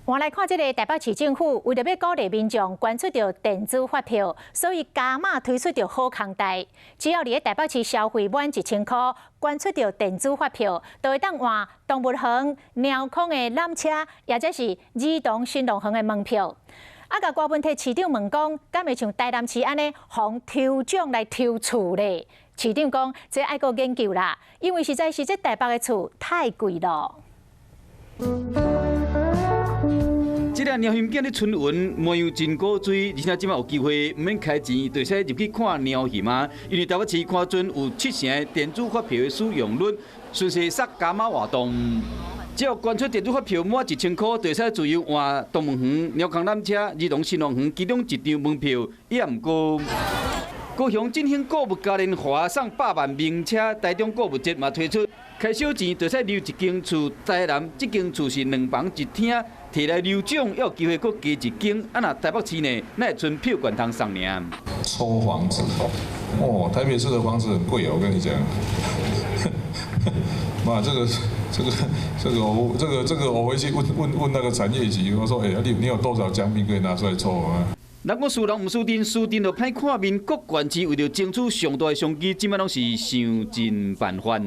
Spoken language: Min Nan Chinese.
換來看這个台北市政府為著欲鼓勵民眾捐出著電子發票，所以加碼推出著好康貸。只要佇咧台北市消費滿1000箍，捐出著電子發票，就會當換動物園、貓空的纜車，抑者是兒童新樂園的門票。啊，共郭文泰市長問講，敢會像台南市按呢，予抽獎來抽厝咧？市長講，這愛閣研究啦，因為實在是這台北的厝太貴囉。這个貓熊囝咧春雲模樣真古錐，而且這擺有機會毋免開錢，就會使入去看貓熊啊！因為台北市看準有七成的電子發票的使用率，順勢煞加碼活動。只要捐出電子發票滿1000箍，就會使自由換動物園、貓空纜車、兒童新樂園其中一張門票，也毋過。高雄振興購物嘉年華送百萬名車，台中購物節嘛推出，開小錢就使留一間厝，台南這間厝是兩房一廳，提來留獎，猶有機會閣加一間。啊，若台北市呢，那會賰票券通送爾。抽房子，哦，台北市的房子很貴啊，我跟你講。媽，這個、這個、這個我、這個、這個我回去問問問那個產業局，我說，欸，你有多少獎品可以拿出來抽啊？人講輸人毋輸陣，輸陣就歹看面。各縣市為著爭取上大的商機，這擺攏是想盡辦法。